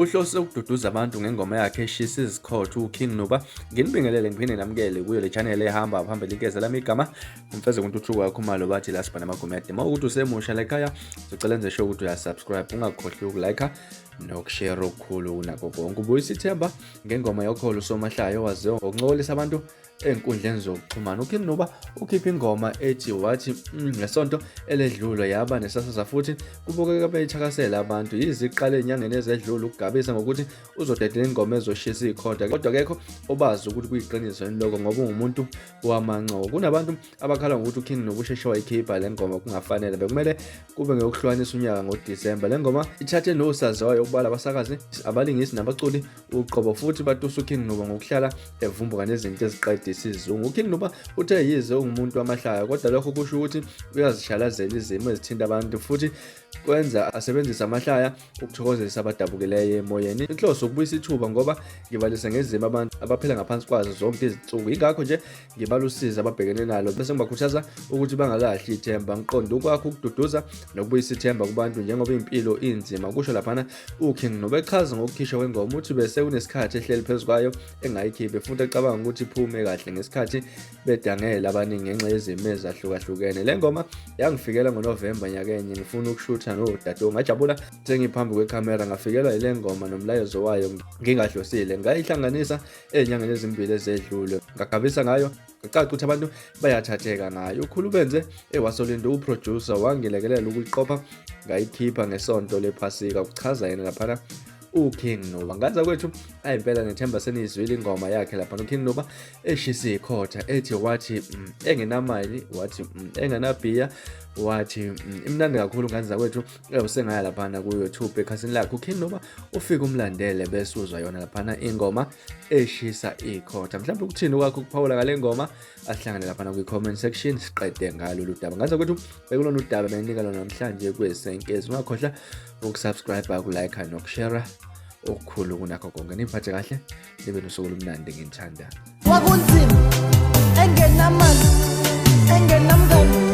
Uhlose ukududuza abantu ngengoma yakhe eshisa izikhotha uKing Nuba. Nginibingelele ngiphinde namukele kuyo le channel ehamba phambili igeza lami igama umfeze kuntuthuko yakho Khumalo bathi la sibhana amagumede. Uma ukuthi usemusha la ekhaya sicela enze sure ukuthi uyasubscribe ungakhohlwa ukulike nokushare okukhulu kunakho konke. Ubuyisa ithemba ngengoma yokholo uSomahlaya owaziwa ngokuncokolisa abantu ey'nkundleni zokuxhumana. UKing Nuba ukhiphe ingoma ethi wathi ngesonto eledlule yaba nesasasa futhi kubukeka beyithakasela abantu. Yize iqale enyangeni ezedlule ukugabisa ngokuthi uzodedela ingoma ezoshisa ikhonda, kodwa akekho obazi ukuthi kuyiqiniso yini lokho ngoba ungumuntu wamancobo. Kunabantu abakhala ngokuthi uKing Nuba usheshe wayikhipha le ngoma kungafanele, bekumele kube ngeyokuhlukanisa unyaka ngoDisemba. Le ngoma ithathe nosaziwayo okubala abasakazi, abalingisi nabaculi uqobo futhi batusa uKing Nuba ngokuhlala evumbuka nezinto eziqeda isizungu. UKing Nuba uthe yize ungumuntu wamahlaya kodwa lokho kusho ukuthi uyazishalazela izimo ezithinta abantu futhi kwenza asebenzise amahlaya ukuthokozisa abadabukileyo emoyeni. Inhloso ukubuyisa ithuba ngoba ngibalise ngezimo abantu abaphila ngaphansi kwazo zonke izinsuku. Yingakho nje ngibala usizi ababhekene nalo bese ngibakhuthaza ukuthi bangalahli ithemba. Ngiqonde ukwakha ukududuza nokubuyisa ithemba kubantu njengoba impilo inzima, kusho laphana uKing Nuba. Echaza ngokukhishwa kwengoma uthi bese kunesikhathi ehleli phezu kwayo engayikhiphi futhi ecabanga ukuthi iphume kahle ngesikhathi bedangele abaningi ngenxa yezimo ezahlukahlukene. Le ngoma yangifikela ngoNovemba nyakenye ngifuna ukushutha nodade, ngajabula sengiphambi kwekhamera ngafikelwa yile ngoma nomlayezo wayo ngingahlosile. Ngayihlanganisa ey'nyangeni ezimbili ezedlule ngagabisa ngayo ngacaca ukuthi abantu bayathatheka ngayo. Ukhulu benze ewasolinda uproducer wangilekelela ukuyiqopha ngayikhipha ngesonto lephasika, kuchaza yena laphana uKing Nuba. Ngaza kwethu ayimpela ngethemba seniyizwile ingoma yakhe laphana uKing Nuba eshisa ikhotha ethi wathi engenamali wathi engenabhiya wathi imnandi kakhulu ngane zakwethu. Usengaya laphana ku-YouTube ekhasini lakhe uKing Nuba ufike umlandele bese uzwa yona laphana ingoma eshisa ikhotha. Mhlawumbe ukuthini kwakho ukuphawula ngale ngoma, asihlangane laphana kwi-comment section siqede ngalo ludaba. Ngaze kwethu bekulona udaba benginika lona namhlanje kwesenkezi. Ungakhohlwa ukusubscribe, ukulike nokushare okukhulu kunakho konke. Niphathe kahle, nibe nosuku olumnandi, nginithanda. Kwakunzima engenamali engenamngani.